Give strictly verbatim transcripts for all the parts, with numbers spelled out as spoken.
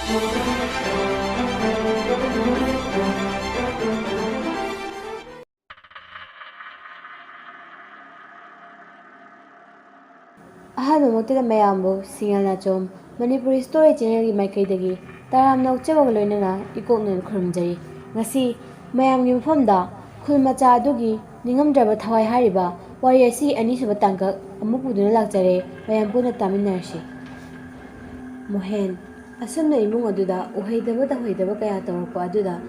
ꯑꯍꯥꯟꯕꯃꯛꯇꯗ ꯃꯌꯥꯝꯕꯨ ꯁꯤꯡꯉꯦꯜ ꯅꯥꯆꯣꯝ ꯃꯅꯤꯄꯨꯔꯤ ꯁ꯭ꯇꯣꯔꯤ ꯆꯦꯅꯦꯜꯒꯤ ꯃꯥꯏꯀꯩꯗꯒꯤ ꯇꯔꯥꯝꯅ ꯑꯣꯛꯆꯕꯒ ꯂꯣꯏꯅꯅ ꯏꯀꯣꯛꯅꯅ ꯈꯨꯔꯨꯝꯖꯔꯤ꯫ ꯉꯁꯤ ꯃꯌꯥꯝꯒꯤ ꯃꯐꯝꯗ ꯈꯨꯜ ꯃꯆꯥ ꯑꯗꯨꯒꯤ ꯅꯤꯡꯉꯝꯗ꯭ꯔꯕ ꯊꯋꯥꯏ ꯍꯥꯏꯔꯤꯕ ꯋꯥꯔꯤ ꯑꯁꯤꯒꯤ ꯑꯅꯤꯁꯨꯕ ꯇꯥꯡꯀꯛ ꯑꯃꯨꯛ ꯄꯨꯗꯨꯅ ꯂꯥꯛꯆꯔꯦ꯫ ꯃꯌꯥꯝ ꯄꯨꯟꯅ ꯇꯥꯃꯤꯟꯅꯔꯁꯤ꯫ ꯃꯣꯍꯦꯟ, ꯑꯁꯨꯝꯅ ꯏꯃꯨꯡ ꯑꯗꯨꯗ ꯎꯍꯩꯗꯕ ꯇꯧꯍꯩꯗꯕ ꯀꯌꯥ ꯇꯧꯔꯛꯄ ꯑꯗꯨꯗ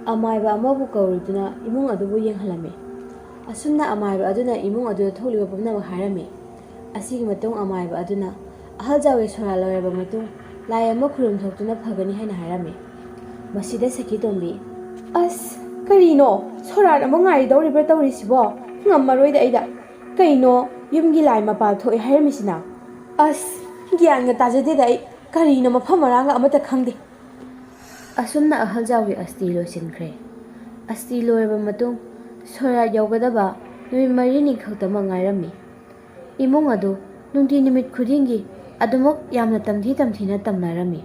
ꯑꯃꯥꯏꯕ ꯑꯃꯕꯨ ꯀꯧꯔꯨꯗꯨꯅ ꯏꯃꯨꯡ ꯑꯗꯨꯕꯨ ꯌꯦꯡꯍꯜꯂꯝꯃꯤ꯫ ꯑꯁꯨꯝꯅ ꯑꯃꯥꯏꯕ ꯑꯗꯨꯅ ꯏꯃꯨꯡ ꯑꯗꯨꯗ ꯊꯣꯛꯂꯤꯕ ꯄꯨꯝꯅꯃꯛ ꯍꯥꯏꯔꯝꯃꯤ꯫ ꯑꯁꯤꯒꯤ ꯃꯇꯨꯡ ꯑꯃꯥꯏꯕ ꯑꯗꯨꯅ ꯑꯍꯜ ꯖꯥꯎꯒꯤ ꯁꯣꯔꯥ ꯂꯣꯏꯔꯕ ꯃꯇꯨꯡ ꯂꯥꯏ ꯑꯃ ꯈꯨꯔꯨꯝ ꯊꯣꯛꯇꯨꯅ ꯐꯒꯅꯤ ꯍꯥꯏꯅ ꯍꯥꯏꯔꯝꯃꯤ꯫ ꯃꯁꯤꯗ ꯁꯈꯤꯇꯣꯝꯕꯤ, "ꯑꯁ, ꯀꯔꯤꯅꯣ? ꯁꯣꯔꯥꯠ ꯑꯃ ꯉꯥꯏꯗꯧꯔꯤꯕ꯭ꯔꯥ ꯇꯧꯔꯤꯁꯤꯕꯣ? ꯉꯝꯃꯔꯣꯏꯗ ꯑꯩꯗ꯫ ꯀꯩꯅꯣ, ꯌꯨꯝꯒꯤ ꯂꯥꯏ ꯃꯄꯥꯜ ꯊꯣꯛꯑꯦ ꯍꯥꯏꯔꯝꯃꯤꯁꯤꯅ? ꯑꯁ, ꯒ꯭ꯌꯥꯟꯒ ꯇꯥꯖꯗꯦꯗ ꯑꯩ꯫ ꯀꯔꯤꯅꯣ, ꯃꯐꯝ ꯃꯔꯥꯡꯒ ꯑꯃꯠꯇ ꯈꯪꯗꯦ꯫" ꯑꯁꯨꯝꯅ ꯑꯍꯜ ꯖꯥꯎꯒꯤ ꯑꯁꯇꯤ ꯂꯣꯏꯁꯤꯟꯈ꯭ꯔꯦ꯫ ꯑꯁꯇꯤ ꯂꯣꯏꯔꯕ ꯃꯇꯨꯡ ꯁꯣꯔꯥꯠ ꯌꯧꯒꯗꯕ ꯅꯨꯃꯤꯠ ꯃꯔꯤꯅꯤ ꯈꯛꯇꯃꯛ ꯉꯥꯏꯔꯝꯃꯤ꯫ ꯏꯃꯨꯡ ꯑꯗꯨ ꯅꯨꯡꯇꯤ ꯅꯨꯃꯤꯠ ꯈꯨꯗꯤꯡꯒꯤ ꯑꯗꯨꯃꯛ ꯌꯥꯝꯅ ꯇꯝꯊꯤ ꯇꯝꯊꯤꯅ ꯇꯝꯅꯔꯝꯃꯤ꯫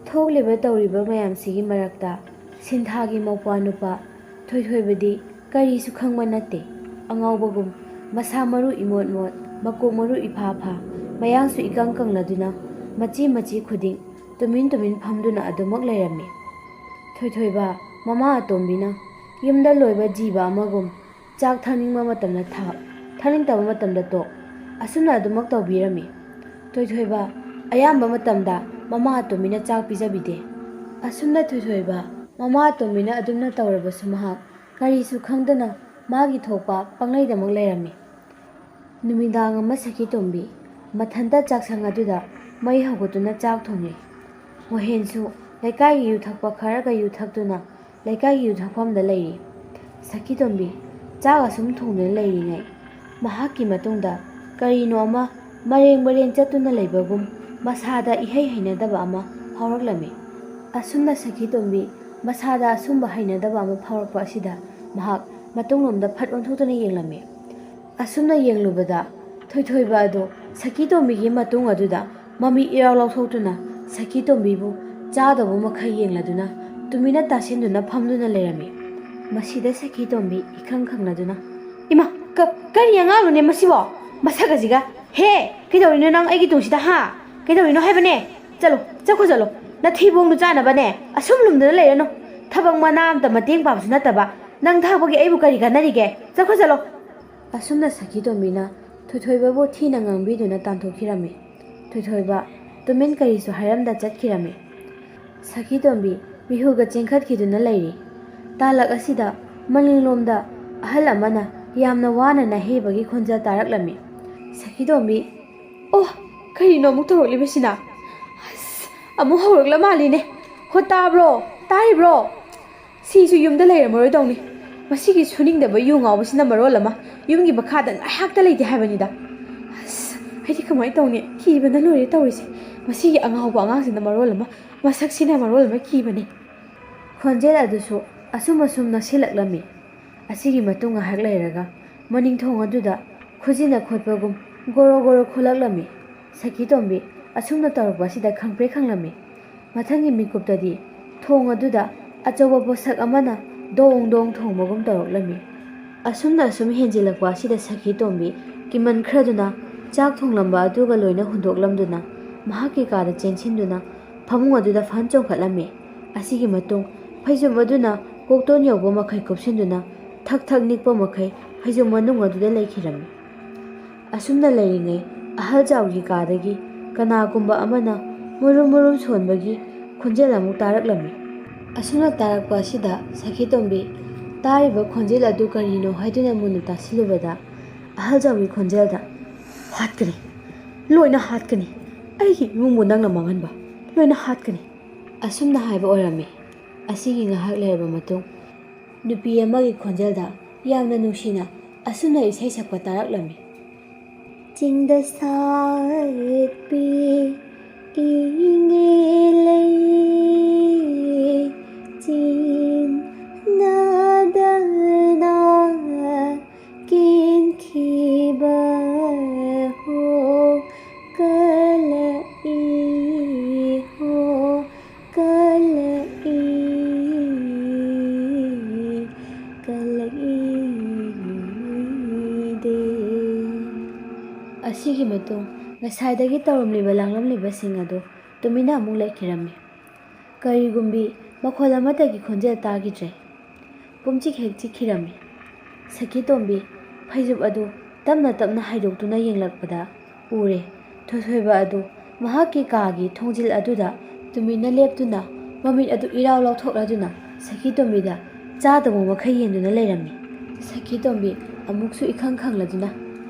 ꯊꯣꯛꯂꯤꯕ ꯇꯧꯔꯤꯕ ꯃꯌꯥꯝꯁꯤꯒꯤ ꯃꯔꯛꯇ ꯁꯤꯟꯊꯥꯒꯤ ꯃꯧꯄ꯭ꯋꯥ ꯅꯨꯄꯥ ꯊꯣꯏꯊꯣꯏꯕꯗꯤ ꯀꯔꯤꯁꯨ ꯈꯪꯕ ꯅꯠꯇꯦ꯫ ꯑꯉꯥꯎꯕꯒꯨꯝ ꯃꯁꯥ ꯃꯔꯨ ꯏꯃꯣꯠ ꯃꯣꯠ, ꯃꯀꯣꯛ ꯃꯔꯨ ꯏꯐꯥ ꯐꯥ, ꯃꯌꯥꯡꯁꯨ ꯏꯀꯪ ꯀꯪꯂꯗꯨꯅ ꯃꯆꯤ ꯃꯆꯤ ꯈꯨꯗꯤꯡ ꯇꯨꯃꯤꯟ ꯇꯨꯃꯤꯟ ꯐꯝꯗꯨꯅ ꯑꯗꯨꯃꯛ ꯂꯩꯔꯝꯃꯤ꯫ ꯊꯣꯏꯊꯣꯏꯕ, ꯃꯃꯥ ꯑꯇꯣꯝꯕꯤꯅ ꯌꯨꯝꯗ ꯂꯣꯏꯕ ꯖꯤꯕ ꯑꯃꯒꯨꯝ ꯆꯥꯛ ꯊꯛꯅꯤꯡꯕ ꯃꯇꯝꯗ ꯊꯛ, ꯊꯛꯅꯤꯡꯗꯕ ꯃꯇꯝꯗ ꯇꯣꯛ, ꯑꯁꯨꯝꯅ ꯑꯗꯨꯃꯛ ꯇꯧꯕꯤꯔꯝꯃꯤ꯫ ꯊꯣꯏꯊꯣꯏꯕ ꯑꯌꯥꯝꯕ ꯃꯇꯝꯗ ꯃꯃꯥ ꯑꯇꯣꯝꯕꯤꯅ ꯆꯥꯛ ꯄꯤꯖꯕꯤꯗꯦ꯫ ꯑꯁꯨꯝꯅ ꯊꯣꯏꯊꯣꯏꯕ ꯃꯃꯥ ꯑꯇꯣꯝꯕꯤꯅ ꯑꯗꯨꯝꯅ ꯇꯧꯔꯕꯁꯨ ꯃꯍꯥꯛ ꯀꯔꯤꯁꯨ ꯈꯪꯗꯅ ꯃꯥꯒꯤ ꯊꯣꯛꯄ ꯄꯪꯂꯩꯗꯃꯛ ꯂꯩꯔꯝꯃꯤ꯫ ꯅꯨꯃꯤꯗꯥꯡ ꯑꯃ ꯁꯈꯤꯇꯣꯝꯕꯤ ꯃꯊꯟꯇ ꯆꯥꯛꯁꯪ ꯑꯗꯨꯗ ꯃꯩ ꯍꯧꯒꯠꯇꯨꯅ ꯆꯥꯛ ꯊꯣꯡꯂꯤ꯫ ꯃꯣꯍꯦꯟꯁꯨ ꯂꯩꯀꯥꯏꯒꯤ ꯌꯨ ꯊꯛꯄ ꯈꯔꯒ ꯌꯨ ꯊꯛꯇꯨꯅ ꯂꯩꯀꯥꯏꯒꯤ ꯌꯨ ꯊꯛꯐꯝꯗ ꯂꯩꯔꯤ꯫ ꯁꯈꯤꯇꯣꯝꯕꯤ ꯆꯥꯛ ꯑꯁꯨꯝ ꯊꯣꯡꯗꯨꯅ ꯂꯩꯔꯤꯉꯩ ꯃꯍꯥꯛꯀꯤ ꯃꯇꯨꯡꯗ ꯀꯔꯤꯅꯣ ꯑꯃ ꯃꯔꯦꯡ ꯃꯔꯦꯡ ꯆꯠꯇꯨꯅ ꯂꯩꯕꯒꯨꯝ ꯃꯁꯥꯗ ꯏꯍꯩ ꯍꯩꯅꯗꯕ ꯑꯃ ꯐꯥꯎꯔꯛꯂꯝꯃꯤ꯫ ꯑꯁꯨꯝꯅ ꯁꯈꯤꯇꯣꯝꯕꯤ ꯃꯁꯥꯗ ꯑꯁꯨꯝꯕ ꯍꯩꯅꯗꯕ ꯑꯃ ꯐꯥꯎꯔꯛꯄ ꯑꯁꯤꯗ ꯃꯍꯥꯛ ꯃꯇꯨꯡꯂꯣꯝꯗ ꯐꯠ ꯑꯣꯟꯊꯣꯛꯇꯨꯅ ꯌꯦꯡꯂꯝꯃꯤ꯫ ꯑꯁꯨꯝꯅ ꯌꯦꯡꯂꯨꯕꯗ ꯊꯣꯏꯊꯣꯏꯕ ꯑꯗꯨ ꯁꯈꯤꯇꯣꯝꯕꯤꯒꯤ ꯃꯇꯨꯡ ꯑꯗꯨꯗ ꯃꯃꯤꯠ ꯏꯔꯥꯎ ꯂꯥꯎꯊꯣꯛꯇꯨꯅ ꯁꯈꯤꯇꯣꯝꯕꯤꯕꯨ ꯆꯥꯗꯧꯕ ꯃꯈꯩ ꯌꯦꯡꯂꯗꯨꯅ ꯇꯨꯃꯤꯟꯅ ꯇꯥꯁꯤꯟꯗꯨꯅ ꯐꯝꯗꯨꯅ ꯂꯩꯔꯝꯃꯤ꯫ ꯃꯁꯤꯗ ꯁꯈꯤ ꯇꯣꯝꯕꯤ ꯏꯈꯪ ꯈꯪꯅꯗꯨꯅ, "ꯏꯃꯥ, ꯀ-, ꯀꯔꯤ ꯑꯉꯥꯡꯅꯣꯅꯦ ꯃꯁꯤꯕꯣ? ꯃꯁꯛ ꯑꯁꯤꯒ! ꯍꯦ, ꯀꯩꯗꯧꯔꯤꯅꯣ ꯅꯪ ꯑꯩꯒꯤ ꯇꯨꯡꯁꯤꯗ, ꯍꯥ? ꯀꯩꯗꯧꯔꯤꯅꯣ ꯍꯥꯏꯕꯅꯦ? ꯆꯠꯂꯣ, ꯆꯠꯈꯣ ꯆꯠꯂꯣ꯫ ꯅꯊꯤꯕꯣꯡꯗꯣ ꯆꯥꯅꯕꯅꯦ ꯑꯁꯨꯝ ꯂꯨꯝꯗꯨꯅ ꯂꯩꯔꯅꯨ꯫ ꯊꯕꯛ ꯃꯅꯥ ꯑꯝꯇ ꯃꯇꯦꯡ ꯄꯥꯡꯕꯁꯨ ꯅꯠꯇꯕ, ꯅꯪ ꯊꯥꯛꯄꯒꯤ ꯑꯩꯕꯨ ꯀꯔꯤ ꯀꯥꯟꯅꯔꯤꯒꯦ? ꯆꯠꯈꯣ ꯆꯠꯂꯣ!" ꯑꯁꯨꯝꯅ ꯁꯈꯤ ꯇꯣꯝꯕꯤꯅ ꯊꯣꯏꯊꯣꯏꯕꯕꯨ ꯊꯤꯅ ꯉꯥꯡꯕꯤꯗꯨꯅ ꯇꯥꯟꯊꯣꯛꯈꯤꯔꯝꯃꯤ꯫ ꯊꯣꯏꯊꯣꯏꯕ ꯇꯨꯃꯤꯟ ꯀꯔꯤꯁꯨ ꯍꯥꯏꯔꯝꯗ ꯆꯠꯈꯤꯔꯝꯃꯤ꯫ ꯁꯈꯤ ꯇꯣꯝꯕꯤ ꯃꯤꯍꯨꯜꯒ ꯆꯦꯟꯈꯠꯈꯤꯗꯨꯅ ꯂꯩꯔꯤ꯫ ꯇꯥꯂꯛ ꯑꯁꯤꯗ ꯃꯅꯤꯡꯂꯣꯝꯗ ꯑꯍꯜ ꯑꯃꯅ ꯌꯥꯝꯅ ꯋꯥꯅ ꯅꯥꯍꯩꯕꯒꯤ ꯈꯣꯟꯖꯦꯜ ꯇꯥꯔꯛꯂꯝꯃꯤ꯫ ꯁꯈꯤ ꯇꯣꯝꯕꯤ, "ꯑꯣ, ꯀꯔꯤꯅꯣ ꯑꯃꯨꯛ ꯇꯧꯔꯛꯂꯤꯕꯁꯤꯅ? ꯑꯁ, ꯑꯃꯨꯛ ꯍꯧꯔꯛꯂ ꯃꯥꯜꯂꯤꯅꯦ꯫ ꯍꯣ, ꯇꯥꯕ꯭ꯔꯣ? ꯇꯥꯔꯤꯕ꯭ꯔꯣ? ꯁꯤꯁꯨ ꯌꯨꯝꯗ ꯂꯩꯔꯝꯃꯔꯣꯏꯗꯧꯅꯤ꯫ ꯃꯁꯤꯒꯤ ꯁꯨꯅꯤꯡꯗꯕ ꯌꯨ ꯉꯥꯎꯕꯁꯤꯅ ꯃꯔꯣꯜ ꯑꯃ ꯌꯨꯝꯒꯤ ꯃꯈꯥꯗ ꯉꯥꯏꯍꯥꯛꯇ ꯂꯩꯇꯦ ꯍꯥꯏꯕꯅꯤꯗ꯫ ꯑꯁ, ꯑꯩꯗꯤ ꯀꯃꯥꯏꯅ ꯇꯧꯅꯤ? ꯀꯤꯕꯅ ꯂꯣꯏꯔꯦ ꯇꯧꯔꯤꯁꯦ꯫ ꯃꯁꯤꯒꯤ ꯑꯉꯥꯎꯕ ꯑꯉꯥꯡꯁꯤꯅ ꯃꯔꯣꯜ ꯑꯃ, ꯃꯁꯛꯁꯤꯅ ꯃꯔꯣꯜ ꯑꯃ ꯀꯤꯕꯅꯦ꯫" ꯈꯣꯟꯖꯦꯜ ꯑꯗꯨꯁꯨ ꯑꯁꯨꯝ ꯑꯁꯨꯝ ꯅꯛꯁꯤꯜꯂꯛꯂꯝꯃꯤ꯫ ꯑꯁꯤꯒꯤ ꯃꯇꯨꯡ ꯉꯥꯏꯍꯥꯛ ꯂꯩꯔꯒ ꯃꯅꯤꯡ ꯊꯣꯡ ꯑꯗꯨꯗ ꯈꯨꯖꯤꯟꯅ ꯈꯣꯠꯄꯒꯨꯝ ꯒꯣꯔꯣ ꯒꯣꯔꯣ ꯈꯣꯠꯂꯛꯂꯝꯃꯤ꯫ ꯁꯈꯤ ꯇꯣꯝꯕꯤ ꯑꯁꯨꯝꯅ ꯇꯧꯔꯛꯄ ꯑꯁꯤꯗ ꯈꯪꯄ꯭ꯔꯦꯛ ꯈꯪꯂꯝꯃꯤ꯫ ꯃꯊꯪꯒꯤ ꯃꯤꯀꯨꯞꯇꯗꯤ ꯊꯣꯡ ꯑꯗꯨꯗ ꯑꯆꯧꯕ ꯄꯣꯠꯁꯛ ꯑꯃꯅ ꯗꯣꯡ ꯗꯣꯡ ꯊꯣꯡꯕꯒꯨꯝ ꯇꯧꯔꯛꯂꯝꯃꯤ꯫ ꯑꯁꯨꯝꯅ ꯑꯁꯨꯝ ꯍꯦꯟꯖꯤꯜꯂꯛꯄ ꯑꯁꯤꯗ ꯁꯈꯤ ꯇꯣꯝꯕꯤ ꯀꯤꯃꯟꯈ꯭ꯔꯗꯨꯅ ꯆꯥꯛ ꯊꯣꯡꯂꯝꯕ ꯑꯗꯨꯒ ꯂꯣꯏꯅ ꯍꯨꯟꯗꯣꯛꯂꯝꯗꯨꯅ ꯃꯍꯥꯛꯀꯤ ꯀꯥꯗ ꯆꯦꯟꯁꯤꯟꯗꯨꯅ ꯐꯃꯨꯡ ꯑꯗꯨꯗ ꯐꯟ ꯆꯣꯡꯈꯠꯂꯝꯃꯤ꯫ ꯑꯁꯤꯒꯤ ꯃꯇꯨꯡ ꯐꯩꯖꯨꯞ ꯑꯗꯨꯅ ꯀꯣꯛꯇꯣꯟ ꯌꯧꯕ ꯃꯈꯩ ꯀꯨꯞꯁꯤꯟꯗꯨꯅ ꯊꯛ ꯊꯛ ꯅꯤꯛꯄ ꯃꯈꯩ ꯐꯩꯖꯨꯞ ꯃꯅꯨꯡ ꯑꯗꯨꯗ ꯂꯩꯈꯤꯔꯝꯃꯤ꯫ ꯑꯁꯨꯝꯅ ꯂꯩꯔꯤꯉꯩ ꯑꯍꯜ ꯖꯥꯎꯒꯤ ꯀꯥꯗꯒꯤ ꯀꯅꯥꯒꯨꯝꯕ ꯑꯃꯅ ꯃꯨꯔꯨꯝ ꯃꯨꯔꯨꯝ ꯁꯣꯟꯕꯒꯤ ꯈꯣꯟꯖꯦꯜ ꯑꯃꯨꯛ ꯇꯥꯔꯛꯂꯝꯃꯤ꯫ ꯑꯁꯨꯝꯅ ꯇꯥꯔꯛꯄ ꯑꯁꯤꯗ ꯁꯈꯤ ꯇꯣꯝꯕꯤ ꯇꯥꯔꯤꯕ ꯈꯣꯟꯖꯦꯜ ꯑꯗꯨ ꯀꯔꯤꯅꯣ ꯍꯥꯏꯗꯨꯅ ꯃꯨꯟꯅ ꯇꯥꯁꯤꯜꯂꯨꯕꯗ ꯑꯍꯜ ꯖꯥꯎꯒꯤ ꯈꯣꯟꯖꯦꯜꯗ, "ꯍꯥꯠꯀꯅꯤ, ꯂꯣꯏꯅ ꯍꯥꯠꯀꯅꯤ, ꯑꯩꯒꯤ ꯏꯃꯨꯡꯕꯨ ꯅꯪꯅ ꯃꯥꯡꯍꯟꯕ, ꯂꯣꯏꯅ ꯍꯥꯠꯀꯅꯤ꯫" ꯑꯁꯨꯝꯅ ꯍꯥꯏꯕ ꯑꯣꯏꯔꯝꯃꯤ꯫ ꯑꯁꯤꯒꯤ ꯉꯥꯏꯍꯥꯛ ꯂꯩꯔꯕ ꯃꯇꯨꯡ ꯅꯨꯄꯤ ꯑꯃꯒꯤ ꯈꯣꯟꯖꯦꯜꯗ ꯌꯥꯝꯅ ꯅꯨꯡꯁꯤꯅ ꯑꯁꯨꯝꯅ ꯏꯁꯩ ꯁꯛꯄ ꯇꯥꯔꯛꯂꯝꯃꯤ꯫ ꯆꯤꯡꯗ ꯁꯥꯠꯄꯤ ꯏꯉꯦ ꯂꯩ, ꯆꯤꯟꯅꯗꯅ ꯀꯦꯟꯈꯤꯕ ꯍꯣ, ꯀꯂꯛꯏ ꯍꯣ, ꯑꯁꯤꯒꯤ ꯃꯇꯨꯡ ꯉꯁꯥꯏꯗꯒꯤ ꯇꯧꯔꯝꯂꯤꯕ ꯂꯥꯡꯂꯝꯂꯤꯕꯁꯤꯡ ꯑꯗꯨ ꯇꯨꯃꯤꯟꯅ ꯑꯃꯨꯛ ꯂꯩꯈꯤꯔꯝꯃꯤ꯫ ꯀꯔꯤꯒꯨꯝꯕꯤ ꯃꯈꯣꯜ ꯑꯃꯠꯇꯒꯤ ꯈꯣꯟꯖꯦꯜ ꯇꯥꯈꯤꯗ꯭ꯔꯦ꯫ ꯄꯨꯝꯆꯤꯛ ꯍꯦꯛ ꯆꯤꯛꯈꯤꯔꯝꯃꯤ꯫ ꯁꯈꯤꯇꯣꯝꯕꯤ ꯐꯩꯖꯨꯞ ꯑꯗꯨ ꯇꯞꯅ ꯇꯞꯅ ꯍꯥꯏꯗꯣꯛꯇꯨꯅ ꯌꯦꯡꯂꯛꯄꯗ ꯎꯔꯦ, ꯊꯣꯏꯊꯣꯏꯕ ꯑꯗꯨ ꯃꯍꯥꯛꯀꯤ ꯀꯥꯒꯤ ꯊꯣꯡꯖꯤꯜ ꯑꯗꯨꯗ ꯇꯨꯃꯤꯟꯅ ꯂꯦꯞꯇꯨꯅ ꯃꯃꯤꯠ ꯑꯗꯨ ꯏꯔꯥꯎ ꯂꯥꯎꯊꯣꯛꯂꯗꯨꯅ ꯁꯈꯤꯇꯣꯝꯕꯤꯗ ꯆꯥꯗꯧꯕ ꯃꯈꯩ ꯌꯦꯡꯗꯨꯅ ꯂꯩꯔꯝꯃꯤ꯫ ꯁꯈꯤꯇꯣꯝꯕꯤ ꯑꯃꯨꯛꯁꯨ ꯏꯈꯪ ꯈꯪꯂꯗꯨꯅ,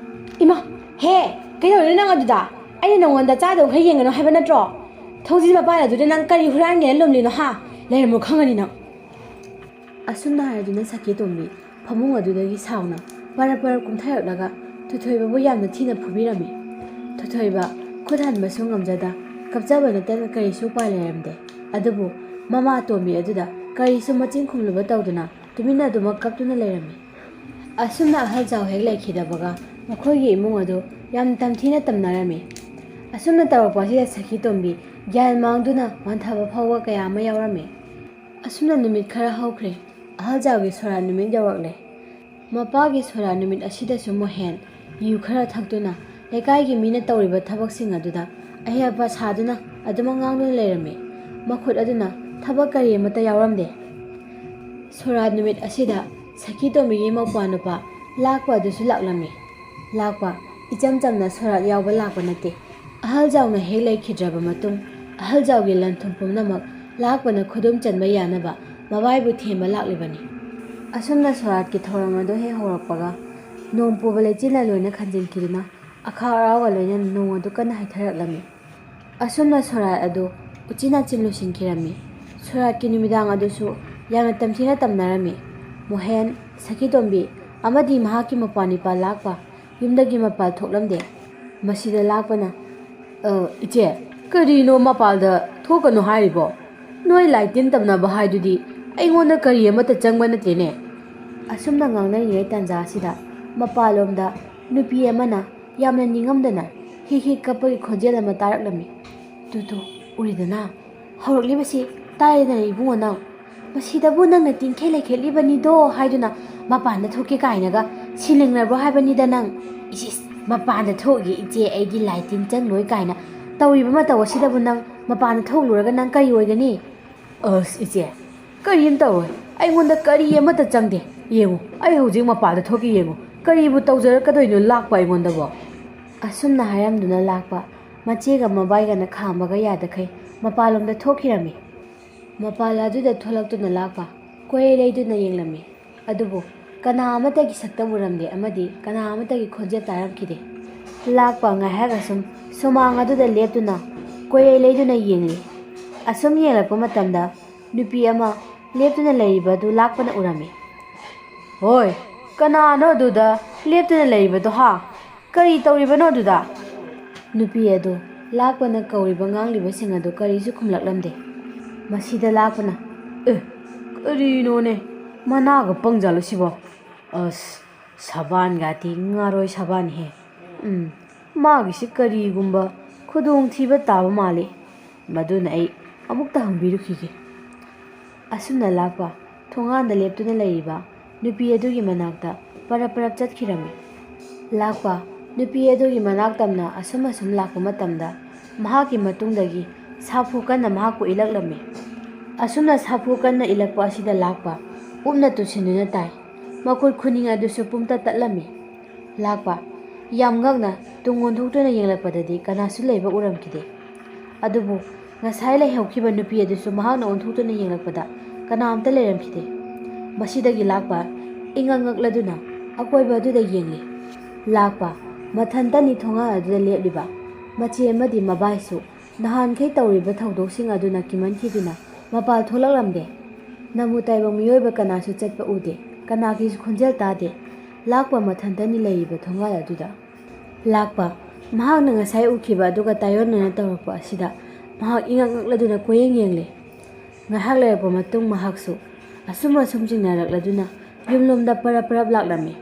"ꯏꯃꯥ! ꯍꯦ! ꯀꯩꯗꯧꯔꯤꯅꯣ ꯅꯪ ꯑꯗꯨꯗ? ꯑꯩꯅ ꯅꯉꯣꯟꯗ ꯆꯥꯗꯧꯕ ꯃꯈꯩ ꯌꯦꯡꯒꯅꯨ ꯍꯥꯏꯕ ꯅꯠꯇ꯭ꯔꯣ? ꯊꯣꯡꯖꯤꯜ ꯃꯄꯥꯟ ꯑꯗꯨꯗ ꯅꯪ ꯀꯔꯤ ꯍꯨꯔꯥꯟꯒꯦꯅ ꯂꯨꯝꯂꯤꯅꯣ ꯍꯥ? ꯂꯩꯔꯝꯃꯣ ꯈꯪꯒꯅꯤ ꯅꯪ!" ꯑꯁꯨꯝꯅ ꯍꯥꯏꯔꯗꯨꯅ ꯁꯈꯤꯇꯣꯝꯕꯤ ꯐꯃꯨꯡ ꯑꯗꯨꯗꯒꯤ ꯁꯥꯎꯅ ꯄꯔꯞ ꯄꯔꯞ ꯀꯨꯝꯊꯔꯛꯂꯒ ꯊꯣꯏꯊꯣꯏꯕꯕꯨ ꯌꯥꯝꯅ ꯊꯤꯅ ꯐꯨꯕꯤꯔꯝꯃꯤ꯫ ꯊꯣꯏꯊꯣꯏꯕ ꯈꯨꯠ ꯍꯟꯕꯁꯨ ꯉꯝꯖꯗ ꯀꯞꯆꯕ ꯅꯠꯇꯅ ꯀꯔꯤꯁꯨ ꯎꯄꯥꯏ ꯂꯩꯔꯝꯗꯦ꯫ ꯑꯗꯨꯕꯨ ꯃꯃꯥ ꯑꯇꯣꯝꯕꯤ ꯑꯗꯨꯗ ꯀꯔꯤꯁꯨ ꯃꯆꯤꯟ ꯈꯨꯝꯂꯨꯕ ꯇꯧꯗꯅ ꯇꯨꯃꯤꯟꯅ ꯑꯗꯨꯃꯛ ꯀꯞꯇꯨꯅ ꯂꯩꯔꯝꯃꯤ꯫ ꯑꯁꯨꯝꯅ ꯑꯍꯜ ꯖꯥꯎ ꯍꯦꯛ ꯂꯩꯈꯤꯗꯕꯒ ꯃꯈꯣꯏꯒꯤ ꯏꯃꯨꯡ ꯑꯗꯨ ꯌꯥꯝ ꯇꯝꯊꯤꯅ ꯇꯝꯅꯔꯝꯃꯤ꯫ ꯑꯁꯨꯝꯅ ꯇꯧꯔꯛꯄ ꯑꯁꯤꯗ ꯁꯈꯤꯇꯣꯝꯕꯤ ꯒ꯭ꯌꯥꯟ ꯃꯥꯡꯗꯨꯅ ꯋꯥꯟꯊꯕ ꯐꯥꯎꯕ ꯀꯌꯥ ꯑꯃ ꯌꯥꯎꯔꯝꯃꯤ꯫ ꯑꯁꯨꯝꯅ ꯅꯨꯃꯤꯠ ꯈꯔ ꯍꯧꯈ꯭ꯔꯦ꯫ ꯑꯍꯜ ꯖꯥꯎꯒꯤ ꯁꯣꯔꯥꯠ ꯅꯨꯃꯤꯠ ꯌꯧꯔꯛꯂꯦ꯫ ꯃꯄꯥꯒꯤ ꯁꯣꯔꯥꯠ ꯅꯨꯃꯤꯠ ꯑꯁꯤꯗꯁꯨ ꯃꯣꯍꯦꯟ ꯌꯨ ꯈꯔ ꯊꯛꯇꯨꯅ ꯂꯩꯀꯥꯏꯒꯤ ꯃꯤꯅ ꯇꯧꯔꯤꯕ ꯊꯕꯛꯁꯤꯡ ꯑꯗꯨꯗ ꯑꯍꯩ ꯑꯄꯥ ꯁꯥꯗꯨꯅ ꯑꯗꯨꯃꯛ ꯉꯥꯡꯗꯨꯅ ꯂꯩꯔꯝꯃꯤ꯫ ꯃꯈꯨꯠ ꯑꯗꯨꯅ ꯊꯕꯛ ꯀꯔꯤ ꯑꯃꯠꯇ ꯌꯥꯎꯔꯝꯗꯦ꯫ ꯁꯣꯔꯥꯠ ꯅꯨꯃꯤꯠ ꯑꯁꯤꯗ ꯁꯈꯤꯇꯣꯝꯕꯤꯒꯤ ꯃꯧꯄ꯭ꯋꯥ ꯅꯨꯄꯥ ꯂꯥꯛꯄ ꯑꯗꯨꯁꯨ ꯂꯥꯛꯂꯝꯃꯤ꯫ ꯂꯥꯛꯄ ꯏꯆꯝ ꯆꯝꯅ ꯁꯣꯔꯥꯠ ꯌꯥꯎꯕ ꯂꯥꯛꯄ ꯅꯠꯇꯦ꯫ ꯑꯍꯜ ꯖꯥꯎꯅ ꯍꯦꯛ ꯂꯩꯈꯤꯗ꯭ꯔꯕ ꯃꯇꯨꯡ, ꯑꯍꯜ ꯖꯥꯎꯒꯤ ꯂꯟ ꯊꯨꯝ ꯄꯨꯝꯅꯃꯛ ꯂꯥꯛꯄꯅ ꯈꯨꯗꯨꯝ ꯆꯟꯕ ꯌꯥꯅꯕ ꯃꯕꯥꯏꯕꯨ ꯊꯦꯝꯕ ꯂꯥꯛꯂꯤꯕꯅꯤ꯫ ꯑꯁꯨꯝꯅ ꯁꯣꯔꯥꯠꯀꯤ ꯊꯧꯔꯝ ꯑꯗꯨ ꯍꯦꯛ ꯍꯧꯔꯛꯄꯒ, ꯅꯣꯡ ꯄꯨꯕ ꯂꯩꯆꯤꯟꯅ ꯂꯣꯏꯅ ꯈꯟꯖꯤꯟꯈꯤꯗꯨꯅ ꯑꯈꯥꯛ ꯑꯔꯥꯎꯒ ꯂꯣꯏꯅꯅ ꯅꯣꯡ ꯑꯗꯨ ꯀꯟꯅ ꯍꯩꯊꯔꯛꯂꯝꯃꯤ꯫ ꯑꯁꯨꯝꯅ ꯁꯣꯔꯥꯠ ꯑꯗꯨ ꯎꯆꯤꯟ ꯅꯥꯆꯤꯟ ꯂꯣꯏꯁꯤꯟꯈꯤꯔꯝꯃꯤ꯫ ꯁꯣꯔꯥꯠꯀꯤ ꯅꯨꯃꯤꯗꯥꯡ ꯑꯗꯨꯁꯨ ꯌꯥꯝꯅ ꯇꯝꯊꯤꯅ ꯇꯝꯅꯔꯝꯃꯤ꯫ ꯃꯣꯍꯦꯟ, ꯁꯈꯤꯇꯣꯝꯕꯤ ꯑꯃꯗꯤ ꯃꯍꯥꯛꯀꯤ ꯃꯄ꯭ꯋꯥ ꯅꯤꯄꯥ ꯂꯥꯛꯄ ꯌꯨꯝꯗꯒꯤ ꯃꯄꯥꯜ ꯊꯣꯛꯂꯝꯗꯦ꯫ ꯃꯁꯤꯗ ꯂꯥꯛꯄꯅ, "ꯑ, ꯏꯆꯦ, ꯀꯔꯤꯅꯣ ꯃꯄꯥꯜꯗ ꯊꯣꯛꯀꯅꯨ ꯍꯥꯏꯔꯤꯕꯣ? ꯅꯣꯏ ꯂꯥꯏ ꯇꯤꯟ ꯇꯝꯅꯕ ꯍꯥꯏꯗꯨꯗꯤ ꯑꯩꯉꯣꯟꯗ ꯀꯔꯤ ꯑꯃꯠꯇ ꯆꯪꯕ ꯅꯠꯇꯦꯅꯦ?" ꯑꯁꯨꯝꯅ ꯉꯥꯡꯅꯔꯤꯉꯩ ꯇꯥꯟꯖꯥ ꯑꯁꯤꯗ ꯃꯄꯥꯜꯂꯣꯝꯗ ꯅꯨꯄꯤ ꯑꯃꯅ ꯌꯥꯝꯅ ꯅꯤꯡꯉꯝꯗꯅ ꯍꯤꯛ ꯍꯤꯛ ꯀꯞꯄꯒꯤ ꯈꯣꯟꯖꯦꯜ ꯑꯃ ꯇꯥꯔꯛꯂꯝꯃꯤ꯫ "Two two, ꯎꯔꯤꯗꯅ? ꯍꯧꯔꯛꯂꯤꯕꯁꯤ ꯇꯥꯔꯦꯗꯅ ꯏꯕꯨꯡꯉꯣ ꯅꯪ꯫ ꯃꯁꯤꯗꯕꯨ ꯅꯪꯅ ꯇꯤꯡꯈꯦ ꯂꯩꯈꯦꯠꯂꯤꯕꯅꯤꯗꯣ ꯍꯥꯏꯗꯨꯅ ꯃꯄꯥꯟꯗ ꯊꯣꯛꯀꯦ ꯀꯥꯏꯅꯒ ꯁꯤꯂꯤꯡꯅꯕ꯭ꯔꯣ ꯍꯥꯏꯕꯅꯤꯗ ꯅꯪ꯫ ꯏꯁ ꯏꯁ, "ꯃꯄꯥꯟꯗ ꯊꯣꯛꯏꯒꯦ ꯏꯆꯦ, ꯑꯩꯗꯤ ꯂꯥꯏ ꯇꯤꯟ ꯆꯪꯂꯣꯏ" ꯀꯥꯏꯅ ꯇꯧꯔꯤꯕ ꯃꯇꯧ ꯑꯁꯤꯗꯕꯨ ꯅꯪ ꯃꯄꯥꯟꯗ ꯊꯣꯛꯂꯨꯔꯒ ꯅꯪ ꯀꯔꯤ ꯑꯣꯏꯒꯅꯤ? "ꯑꯁ ꯏꯆꯦ, ꯀꯔꯤꯝ ꯇꯧꯔꯣꯏ, ꯑꯩꯉꯣꯟꯗ ꯀꯔꯤ ꯑꯃꯠꯇ ꯆꯪꯗꯦ꯫ ꯌꯦꯡꯉꯨ, ꯑꯩ ꯍꯧꯖꯤꯛ ꯃꯄꯥꯟꯗ ꯊꯣꯛꯀꯦ, ꯌꯦꯡꯉꯨ, ꯀꯔꯤꯕꯨ ꯇꯧꯖꯔꯛꯀꯗꯣꯏꯅꯣ ꯂꯥꯛꯄ ꯑꯩꯉꯣꯟꯗꯕꯣ?" ꯑꯁꯨꯝꯅ ꯍꯥꯏꯔꯝꯗꯨꯅ ꯂꯥꯛꯄ ꯃꯆꯦꯒ ꯃꯕꯥꯏꯒꯅ ꯈꯥꯝꯕꯒ ꯌꯥꯗꯈꯩ ꯃꯄꯥꯟꯂꯣꯝꯗ ꯊꯣꯛꯈꯤꯔꯝꯃꯤ꯫ ꯃꯄꯥꯟ ꯑꯗꯨꯗ ꯊꯣꯛꯂꯛꯇꯨꯅ ꯂꯥꯛꯄ ꯀꯣꯏꯂꯩ ꯂꯩꯗꯨꯅ ꯌꯦꯡꯂꯝꯃꯤ꯫ ꯑꯗꯨꯕꯨ ꯀꯅꯥ ꯑꯃꯠꯇꯒꯤ ꯁꯛꯇꯝ ꯎꯔꯝꯗꯦ ꯑꯃꯗꯤ ꯀꯅꯥ ꯑꯃꯠꯇꯒꯤ ꯈꯣꯟꯖꯦꯜ ꯇꯥꯔꯝꯈꯤꯗꯦ꯫ ꯂꯥꯛꯄ ꯉꯥꯏꯍꯥꯛ ꯑꯁꯨꯝ ꯁꯨꯃꯥꯡ ꯑꯗꯨꯗ ꯂꯦꯞꯇꯨꯅ ꯀꯣꯏꯂꯩ ꯂꯩꯗꯨꯅ ꯌꯦꯡꯂꯤ꯫ ꯑꯁꯨꯝ ꯌꯦꯡꯂꯛꯄ ꯃꯇꯝꯗ ꯅꯨꯄꯤ ꯑꯃ ꯂꯦꯞꯇꯨꯅ ꯂꯩꯔꯤꯕ ꯑꯗꯨ ꯂꯥꯛꯄꯅ ꯎꯔꯝꯃꯤ꯫ "ꯍꯣꯏ, ꯀꯅꯥꯅꯣ ꯑꯗꯨꯗ ꯂꯦꯞꯇꯨꯅ ꯂꯩꯔꯤꯕꯗꯣ, ꯍꯥ? ꯀꯔꯤ ꯇꯧꯔꯤꯕꯅꯣ ꯑꯗꯨꯗ?" ꯅꯨꯄꯤ ꯑꯗꯨ ꯂꯥꯛꯄꯅ ꯀꯧꯔꯤꯕ ꯉꯥꯡꯂꯤꯕꯁꯤꯡ ꯑꯗꯨ ꯀꯔꯤꯁꯨ ꯈꯨꯝꯂꯛꯂꯝꯗꯦ꯫ ꯃꯁꯤꯗ ꯂꯥꯛꯄꯅ, "ꯑꯦ, ꯀꯔꯤꯅꯣꯅꯦ? ꯃꯅꯥꯒ ꯄꯪꯖꯥꯠꯂꯣ ꯁꯤꯕꯣ? ꯑꯁ, ꯁꯕꯥꯟꯒꯥꯇꯤ ꯉꯥꯔꯣꯏ ꯁꯕꯥꯟꯍꯦ꯫ ꯎꯝ, ꯃꯥꯒꯤꯁꯤ ꯀꯔꯤꯒꯨꯝꯕ ꯈꯨꯗꯣꯡꯊꯤꯕ ꯇꯥꯕ ꯃꯥꯜꯂꯤ꯫ ꯃꯗꯨꯅ ꯑꯩ ꯑꯃꯨꯛꯇ ꯍꯪꯕꯤꯔꯨꯈꯤꯒꯦ꯫" ꯑꯁꯨꯝꯅ ꯂꯥꯛꯄ ꯊꯣꯡꯒꯥꯟꯗ ꯂꯦꯞꯇꯨꯅ ꯂꯩꯔꯤꯕ ꯅꯨꯄꯤ ꯑꯗꯨꯒꯤ ꯃꯅꯥꯛꯇ ꯄꯔꯞ ꯄꯔꯞ ꯆꯠꯈꯤꯔꯝꯃꯤ꯫ ꯂꯥꯛꯄ ꯅꯨꯄꯤ ꯑꯗꯨꯒꯤ ꯃꯅꯥꯛ ꯇꯝꯅ ꯑꯁꯨꯝ ꯑꯁꯨꯝ ꯂꯥꯛꯄ ꯃꯇꯝꯗ ꯃꯍꯥꯛꯀꯤ ꯃꯇꯨꯡꯗꯒꯤ ꯁꯥꯐꯨ ꯀꯟꯅ ꯃꯍꯥꯛꯄꯨ ꯏꯜꯂꯛꯂꯝꯃꯤ꯫ ꯑꯁꯨꯝꯅ ꯁꯥꯐꯨ ꯀꯟꯅ ꯏꯜꯂꯛꯄ ꯑꯁꯤꯗ ꯂꯥꯛꯄ ꯎꯞꯅ ꯇꯨꯁꯤꯟꯗꯨꯅ ꯇꯥꯏ꯫ ꯃꯈꯨꯠ ꯈꯨꯅꯤꯡ ꯑꯗꯨꯁꯨ ꯄꯨꯝꯇꯠ ꯇꯠꯂꯝꯃꯤ꯫ ꯂꯥꯛꯄ ꯌꯥꯝ ꯉꯛꯅ ꯇꯨꯡ ꯑꯣꯟꯊꯣꯛꯇꯨꯅ ꯌꯦꯡꯂꯛꯄꯗꯗꯤ ꯀꯅꯥꯁꯨ ꯂꯩꯕ ꯎꯔꯝꯈꯤꯗꯦ꯫ ꯑꯗꯨꯕꯨ ꯉꯁꯥꯏ ꯂꯩꯍꯧꯈꯤꯕ ꯅꯨꯄꯤ ꯑꯗꯨꯁꯨ ꯃꯍꯥꯛꯅ ꯑꯣꯟꯊꯣꯛꯇꯨꯅ ꯌꯦꯡꯂꯛꯄꯗ ꯀꯅꯥꯝꯇ ꯂꯩꯔꯝꯈꯤꯗꯦ꯫ ꯃꯁꯤꯗꯒꯤ ꯂꯥꯛꯄ ꯏꯉꯛ ꯉꯛꯂꯗꯨꯅ ꯑꯀꯣꯏꯕ ꯑꯗꯨꯗ ꯌꯦꯡꯂꯤ꯫ ꯂꯥꯛꯄ ꯃꯊꯟꯇꯅꯤ ꯊꯣꯡꯒꯥꯜ ꯑꯗꯨꯗ ꯂꯦꯞꯂꯤꯕ꯫ ꯃꯆꯦ ꯑꯃꯗꯤ ꯃꯕꯥꯏꯁꯨ ꯅꯍꯥꯟꯈꯩ ꯇꯧꯔꯤꯕ ꯊꯧꯗꯣꯛꯁꯤꯡ ꯑꯗꯨꯅ ꯀꯤꯃꯟꯈꯤꯗꯨꯅ ꯃꯄꯥꯜ ꯊꯣꯛꯂꯛꯂꯝꯗꯦ꯫ ꯅꯃꯨ ꯇꯥꯏꯕꯪ ꯃꯤꯑꯣꯏꯕ ꯀꯅꯥꯁꯨ ꯆꯠꯄ ꯎꯗꯦ, ꯀꯅꯥꯒꯤꯁꯨ ꯈꯣꯟꯖꯦꯜ ꯇꯥꯗꯦ꯫ ꯂꯥꯛꯄ ꯃꯊꯟꯇꯅꯤ ꯂꯩꯔꯤꯕ ꯊꯣꯡꯒꯥꯜ ꯑꯗꯨꯗ꯫ ꯂꯥꯛꯄ ꯃꯍꯥꯛꯅ ꯉꯁꯥꯏ ꯎꯈꯤꯕ ꯑꯗꯨꯒ ꯇꯥꯏꯑꯣꯟꯅꯅ ꯇꯧꯔꯛꯄ ꯑꯁꯤꯗ ꯃꯍꯥꯛ ꯏꯉꯛ ꯉꯛꯂꯗꯨꯅ ꯀꯣꯏꯌꯦꯡ ꯌꯦꯡꯂꯦ꯫ ꯉꯥꯏꯍꯥꯛ ꯂꯩꯔꯛꯄ ꯃꯇꯨꯡ ꯃꯍꯥꯛꯁꯨ ꯑꯁꯨꯝ ꯑꯁꯨꯝ ꯆꯤꯡꯅꯔꯛꯂꯗꯨꯅ ꯌꯨꯝꯂꯣꯝꯗ ꯄꯔꯞ ꯄꯔꯞ ꯂꯥꯛꯂꯝꯃꯤ꯫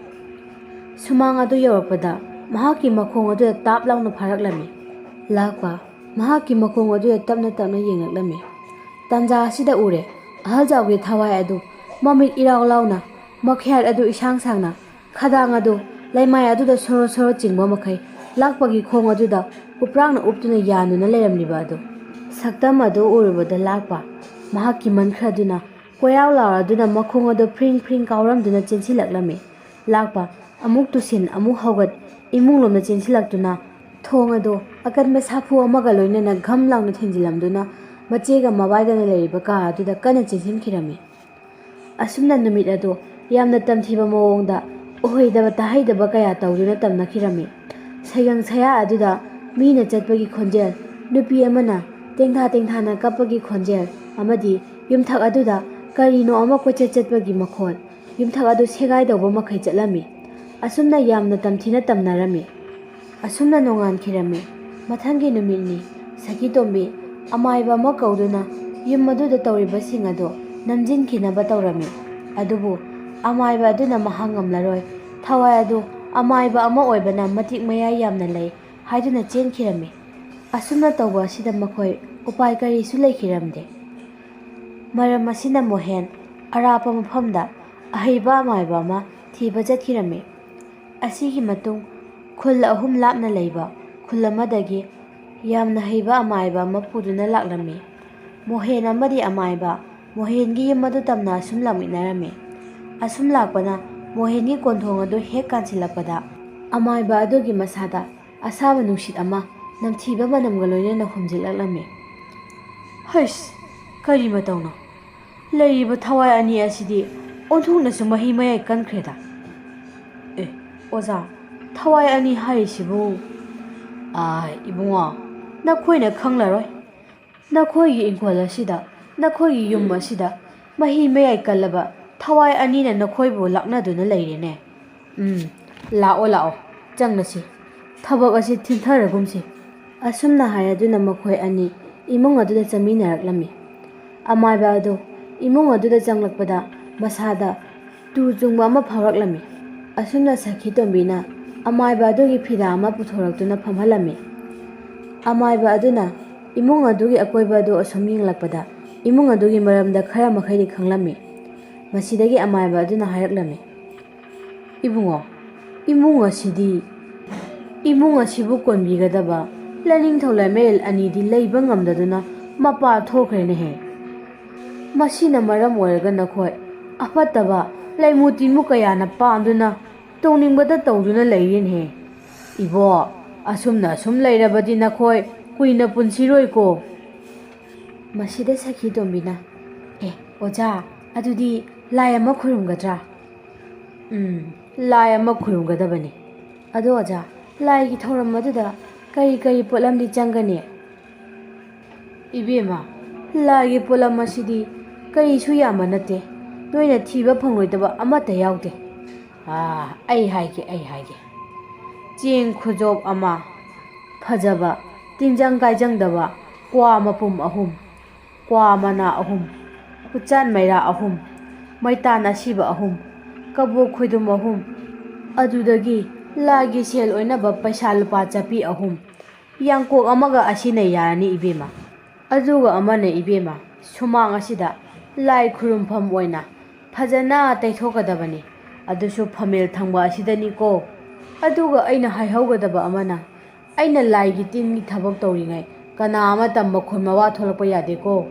ꯁꯨꯃꯥꯡ ꯑꯗꯨ ꯌꯧꯔꯛꯄꯗ ꯃꯍꯥꯛꯀꯤ ꯃꯈꯣꯡ ꯑꯗꯨꯗ ꯇꯥꯞ ꯂꯥꯎꯅ ꯐꯥꯔꯛꯂꯝꯃꯤ꯫ ꯂꯥꯛꯄ ꯃꯍꯥꯛꯀꯤ ꯃꯈꯣꯡ ꯑꯗꯨꯗ ꯇꯞꯅ ꯇꯞꯅ ꯌꯦꯡꯂꯛꯂꯝꯃꯤ꯫ ꯇꯥꯟꯖꯥ ꯑꯁꯤꯗ ꯎꯔꯦ ꯑꯍꯜꯖꯥꯎꯒꯤ ꯊꯋꯥꯏ ꯑꯗꯨ ꯃꯃꯤꯠ ꯏꯔꯥꯎ ꯂꯥꯎꯅ, ꯃꯈꯌꯥꯠ ꯑꯗꯨ ꯏꯁꯥꯡ ꯁꯥꯡꯅ, ꯈꯗꯥꯡ ꯑꯗꯨ ꯂꯩꯃꯥꯏ ꯑꯗꯨꯗ ꯁꯣꯔꯣ ꯁꯣꯔꯣ ꯆꯤꯡꯕ ꯃꯈꯩ ꯂꯥꯛꯄꯒꯤ ꯈꯣꯡ ꯑꯗꯨꯗ ꯎꯄ꯭ꯔꯥꯡꯅ ꯎꯞꯇꯨꯅ ꯌꯥꯟꯗꯨꯅ ꯂꯩꯔꯝꯂꯤꯕ ꯑꯗꯨ꯫ ꯁꯛꯇꯝ ꯑꯗꯨ ꯎꯔꯨꯕꯗ ꯂꯥꯛꯄ ꯃꯍꯥꯛ ꯀꯤꯃꯟꯈ꯭ꯔꯗꯨꯅ ꯀꯣꯏꯔꯥꯎ ꯂꯥꯎꯔꯗꯨꯅ ꯃꯈꯣꯡ ꯑꯗꯨ ꯐ꯭ꯔꯤꯡ ꯐ꯭ꯔꯤꯡ ꯀꯥꯎꯔꯝꯗꯨꯅ ꯆꯦꯟꯁꯤꯜꯂꯛꯂꯝꯃꯤ꯫ ꯂꯥꯛꯄ ꯑꯃꯨꯛ ꯇꯨꯁꯤꯟ ꯑꯃꯨꯛ ꯍꯧꯒꯠ ꯏꯃꯨꯡꯂꯣꯝꯗ ꯆꯦꯟꯁꯤꯜꯂꯛꯇꯨꯅ ꯊꯣꯡ ꯑꯗꯨ ꯑꯀꯟꯕ ꯁꯥꯐꯨ ꯑꯃꯒ ꯂꯣꯏꯅꯅ ꯘꯝ ꯂꯥꯎꯅ ꯊꯤꯟꯖꯤꯜꯂꯝꯗꯨꯅ ꯃꯆꯦꯒ ꯃꯕꯥꯏꯒꯅ ꯂꯩꯔꯤꯕ ꯀꯥ ꯑꯗꯨꯗ ꯀꯟꯅ ꯆꯦꯟꯁꯤꯟꯈꯤꯔꯝꯃꯤ꯫ ꯑꯁꯨꯝꯅ ꯅꯨꯃꯤꯠ ꯑꯗꯨ ꯌꯥꯝꯅ ꯇꯝꯊꯤꯕ ꯃꯑꯣꯡꯗ ꯎꯍꯩꯗꯕ ꯇꯥꯍꯩꯗꯕ ꯀꯌꯥ ꯇꯧꯗꯨꯅ ꯇꯝꯅꯈꯤꯔꯝꯃꯤ꯫ ꯁꯩꯒꯪ ꯁꯌꯥ ꯑꯗꯨꯗ ꯃꯤꯅ ꯆꯠꯄꯒꯤ ꯈꯣꯟꯖꯦꯜ, ꯅꯨꯄꯤ ꯑꯃꯅ ꯇꯦꯡꯊꯥ ꯇꯦꯡꯊꯥꯅ ꯀꯞꯄꯒꯤ ꯈꯣꯟꯖꯦꯜ ꯑꯃꯗꯤ ꯌꯨꯝꯊꯛ ꯑꯗꯨꯗ ꯀꯔꯤꯅꯣ ꯑꯃ ꯀꯣꯏꯆꯠ ꯆꯠꯄꯒꯤ ꯃꯈꯣꯜ, ꯌꯨꯝꯊꯛ ꯑꯗꯨ ꯁꯦꯒꯥꯏꯗꯧꯕ ꯃꯈꯩ ꯆꯠꯂꯝꯃꯤ꯫ ꯑꯁꯨꯝꯅ ꯌꯥꯝꯅ ꯇꯝꯊꯤꯅ ꯇꯝꯅꯔꯝꯃꯤ꯫ ꯑꯁꯨꯝꯅ ꯅꯣꯡꯉꯥꯟꯈꯤꯔꯝꯃꯤ꯫ ꯃꯊꯪꯒꯤ ꯅꯨꯃꯤꯠꯅꯤ꯫ ꯁꯈꯤꯇꯣꯝꯕꯤ ꯑꯃꯥꯏꯕ ꯑꯃ ꯀꯧꯗꯨꯅ ꯌꯨꯝ ꯑꯗꯨꯗ ꯇꯧꯔꯤꯕꯁꯤꯡ ꯑꯗꯨ ꯅꯝꯖꯤꯟꯈꯤꯅꯕ ꯇꯧꯔꯝꯃꯤ꯫ ꯑꯗꯨꯕꯨ ꯑꯃꯥꯏꯕ ꯑꯗꯨꯅ ꯃꯍꯥꯛ ꯉꯝꯂꯔꯣꯏ, ꯊꯋꯥꯏ ꯑꯗꯨ ꯑꯃꯥꯏꯕ ꯑꯃ ꯑꯣꯏꯕꯅ ꯃꯇꯤꯛ ꯃꯌꯥꯏ ꯌꯥꯝꯅ ꯂꯩ ꯍꯥꯏꯗꯨꯅ ꯆꯦꯟꯈꯤꯔꯝꯃꯤ꯫ ꯑꯁꯨꯝꯅ ꯇꯧꯕ ꯑꯁꯤꯗ ꯃꯈꯣꯏ ꯎꯄꯥꯏ ꯀꯔꯤꯁꯨ ꯂꯩꯈꯤꯔꯝꯗꯦ꯫ ꯃꯔꯝ ꯑꯁꯤꯅ ꯃꯣꯍꯦꯟ ꯑꯔꯥꯞꯄ ꯃꯐꯝꯗ ꯑꯍꯩꯕ ꯑꯃꯥꯏꯕ ꯑꯃ ꯊꯤꯕ ꯆꯠꯈꯤꯔꯝꯃꯤ꯫ ꯑꯁꯤꯒꯤ ꯃꯇꯨꯡ ꯈꯨꯜ ꯑꯍꯨꯝ ꯂꯥꯞꯅ ꯂꯩꯕ ꯈꯨꯜ ꯑꯃꯗꯒꯤ ꯌꯥꯝꯅ ꯍꯩꯕ ꯑꯃꯥꯏꯕ ꯑꯃ ꯄꯨꯗꯨꯅ ꯂꯥꯛꯂꯝꯃꯤ꯫ ꯃꯣꯍꯦꯟ ꯑꯃꯗꯤ ꯑꯃꯥꯏꯕ ꯃꯣꯍꯦꯟꯒꯤ ꯌꯨꯝ ꯑꯗꯨ ꯇꯝꯅ ꯑꯁꯨꯝ ꯂꯥꯛꯃꯤꯟꯅꯔꯝꯃꯤ꯫ ꯑꯁꯨꯝ ꯂꯥꯛꯄꯅ ꯃꯣꯍꯦꯟꯒꯤ ꯀꯣꯟꯊꯣꯡ ꯑꯗꯨ ꯍꯦꯛ ꯀꯥꯟꯁꯤꯜꯂꯛꯄꯗ ꯑꯃꯥꯏꯕ ꯑꯗꯨꯒꯤ ꯃꯁꯥꯗ ꯑꯁꯥꯕ ꯅꯨꯡꯁꯤꯠ ꯑꯃ ꯅꯝꯊꯤꯕ ꯃꯅꯝꯒ ꯂꯣꯏꯅꯅ ꯍꯨꯝꯖꯤꯜꯂꯛꯂꯝꯃꯤ꯫ ꯍꯩꯁ! ꯀꯔꯤ ꯃꯇꯧꯅꯣ? ꯂꯩꯔꯤꯕ ꯊꯋꯥꯏ ꯑꯅꯤ ꯑꯁꯤꯗꯤ ꯑꯣꯟꯊꯣꯛꯅꯁꯨ ꯃꯍꯤ ꯃꯌꯥꯏ ꯀꯟꯈ꯭ꯔꯦꯗ꯫ ꯑꯦ, ꯑꯣꯖꯥ, ꯊꯋꯥꯏ ꯑꯅꯤ ꯍꯥꯏꯔꯤꯁꯤꯕꯨ? ꯑꯥ, ꯏꯕꯨꯡꯉꯣ, ꯅꯈꯣꯏꯅ ꯈꯪꯂꯔꯣꯏ꯫ ꯅꯈꯣꯏꯒꯤ ꯏꯪꯈꯣꯜ ꯑꯁꯤꯗ, ꯅꯈꯣꯏꯒꯤ ꯌꯨꯝ ꯑꯁꯤꯗ ꯃꯍꯤ ꯃꯌꯥꯏ ꯀꯜꯂꯕ ꯊꯋꯥꯏ ꯑꯅꯤꯅ ꯅꯈꯣꯏꯕꯨ ꯂꯥꯛꯅꯗꯨꯅ ꯂꯩꯔꯦꯅꯦ꯫ ꯎꯝ, ꯂꯥꯛꯑꯣ, ꯂꯥꯛꯑꯣ, ꯆꯪꯂꯁꯤ꯫ ꯊꯕꯛ ꯑꯁꯤ ꯊꯤꯟꯊꯔꯒꯨꯝꯁꯤ꯫ ꯑꯁꯨꯝꯅ ꯍꯥꯏꯔꯗꯨꯅ ꯃꯈꯣꯏ ꯑꯅꯤ ꯏꯃꯨꯡ ꯑꯗꯨꯗ ꯆꯪꯃꯤꯟꯅꯔꯛꯂꯝꯃꯤ꯫ ꯑꯃꯥꯏꯕ ꯑꯗꯨ ꯏꯃꯨꯡ ꯑꯗꯨꯗ ꯆꯪꯂꯛꯄꯗ ꯃꯁꯥꯗ ꯇꯨ ꯆꯨꯡꯕ ꯑꯃ ꯐꯥꯎꯔꯛꯂꯝꯃꯤ꯫ ꯑꯁꯨꯝꯅ ꯁꯈꯤ ꯇꯣꯝꯕꯤꯅ ꯑꯃꯥꯏꯕ ꯑꯗꯨꯒꯤ ꯐꯤꯗꯥ ꯑꯃ ꯄꯨꯊꯣꯔꯛꯇꯨꯅ ꯐꯝꯍꯜꯂꯝꯃꯤ꯫ ꯑꯃꯥꯏꯕ ꯑꯗꯨꯅ ꯏꯃꯨꯡ ꯑꯗꯨꯒꯤ ꯑꯀꯣꯏꯕ ꯑꯗꯨ ꯑꯁꯨꯝ ꯌꯦꯡꯂꯛꯄꯗ ꯏꯃꯨꯡ ꯑꯗꯨꯒꯤ ꯃꯔꯝꯗ ꯈꯔ ꯃꯈꯩꯗꯤ ꯈꯪꯂꯝꯃꯤ꯫ ꯃꯁꯤꯗꯒꯤ ꯑꯃꯥꯏꯕ ꯑꯗꯨꯅ ꯍꯥꯏꯔꯛꯂꯝꯃꯤ, "ꯏꯕꯨꯡꯉꯣ, ꯏꯃꯨꯡ ꯑꯁꯤꯗꯤ, ꯏꯃꯨꯡ ꯑꯁꯤꯕꯨ ꯀꯣꯟꯕꯤꯒꯗꯕ ꯂꯥꯏꯅꯤꯡꯊꯧ ꯂꯥꯏꯃꯔꯦꯜ ꯑꯅꯤꯗꯤ ꯂꯩꯕ ꯉꯝꯗꯗꯨꯅ ꯃꯄꯥ ꯊꯣꯛꯈ꯭ꯔꯦꯅꯦꯍꯦ꯫ ꯃꯁꯤꯅ ꯃꯔꯝ ꯑꯣꯏꯔꯒ ꯅꯈꯣꯏ ꯑꯐꯠꯇꯕ ꯂꯩꯃꯨ ꯇꯤꯟꯃꯨ ꯀꯌꯥꯅ ꯄꯥꯝꯗꯨꯅ ꯇꯧꯅꯤꯡꯕꯗ ꯇꯧꯗꯨꯅ ꯂꯩꯔꯦꯅꯦꯍꯦ꯫ ꯏꯕꯣ, ꯑꯁꯨꯝꯅ ꯑꯁꯨꯝ ꯂꯩꯔꯕꯗꯤ ꯅꯈꯣꯏ ꯀꯨꯏꯅ ꯄꯨꯟꯁꯤꯔꯣꯏꯀꯣ꯫ ꯃꯁꯤꯗ ꯁꯈꯤ ꯇꯣꯝꯕꯤꯅ, "ꯑꯦ, ꯑꯣꯖꯥ, ꯑꯗꯨꯗꯤ ꯂꯥꯏ ꯑꯃ ꯈꯨꯔꯨꯝꯒꯗ꯭ꯔꯥ?" "ꯎꯝ, ꯂꯥꯏ ꯑꯃ ꯈꯨꯔꯨꯝꯒꯗꯕꯅꯤ꯫ ꯑꯗꯣ ꯑꯣꯖꯥ, ꯂꯥꯏꯒꯤ ꯊꯧꯔꯝ ꯑꯗꯨꯗ ꯀꯔꯤ ꯀꯔꯤ ꯄꯣꯠꯂꯝꯗꯤ ꯆꯪꯒꯅꯤ?" "ꯏꯕꯦꯝꯃ, ꯂꯥꯏꯒꯤ ꯄꯣꯠꯂꯝ ꯑꯁꯤꯗꯤ ꯀꯔꯤꯁꯨ ꯌꯥꯝꯕ ꯅꯠꯇꯦ꯫ ꯅꯣꯏꯅ ꯊꯤꯕ ꯐꯪꯂꯣꯏꯗꯕ ꯑꯃꯠꯇ ꯌꯥꯎꯗꯦ꯫ ꯑꯥ, ꯑꯩ ꯍꯥꯏꯒꯦ, ꯑꯩ ꯍꯥꯏꯒꯦ꯫ ꯆꯦꯡ ꯈꯨꯖꯣꯞ ꯑꯃ, ꯐꯖꯕ, ꯇꯤꯟꯖꯪ ꯀꯥꯏꯖꯪꯗꯕ ꯀ꯭ꯋꯥ ꯃꯄꯨꯝ ꯑꯍꯨꯝ, ꯀ꯭ꯋꯥ ꯃꯅꯥ ꯑꯍꯨꯝ, ꯎꯆꯥꯟ ꯃꯩꯔꯥ ꯑꯍꯨꯝ, ꯃꯩꯇꯥꯟ ꯑꯁꯤꯕ ꯑꯍꯨꯝ, ꯀꯕꯣꯛ ꯈꯣꯏꯗꯨꯝ ꯑꯍꯨꯝ, ꯑꯗꯨꯗꯒꯤ ꯂꯥꯏꯒꯤ ꯁꯦꯜ ꯑꯣꯏꯅꯕ ꯄꯩꯁꯥ ꯂꯨꯄꯥ ꯆꯥꯄꯤ ꯑꯍꯨꯝ, ꯌꯥꯡꯀꯣꯛ ꯑꯃꯒ ꯑꯁꯤꯅ ꯌꯥꯔꯅꯤ ꯏꯕꯦꯝꯃ꯫ ꯑꯗꯨꯒ ꯑꯃꯅ ꯏꯕꯦꯝꯃ, ꯁꯨꯃꯥꯡ ꯑꯁꯤꯗ ꯂꯥꯏ ꯈꯨꯔꯨꯝꯐꯝ ꯑꯣꯏꯅ ꯐꯖꯅ ꯇꯩꯊꯣꯛꯀꯗꯕꯅꯤ꯫ ꯑꯗꯨꯁꯨ ꯐꯝꯃꯦꯜ ꯊꯪꯕ ꯑꯁꯤꯗꯅꯤꯀꯣ꯫ ꯑꯗꯨꯒ ꯑꯩꯅ ꯍꯥꯏꯍꯧꯒꯗꯕ ꯑꯃꯅ, ꯑꯩꯅ ꯂꯥꯏꯒꯤ ꯇꯤꯟꯒꯤ ꯊꯕꯛ ꯇꯧꯔꯤꯉꯩ ꯀꯅꯥ ꯑꯃꯠꯇ ꯃꯈꯣꯟ ꯃꯋꯥ ꯊꯣꯛꯂꯛꯄ ꯌꯥꯗꯦꯀꯣ꯫"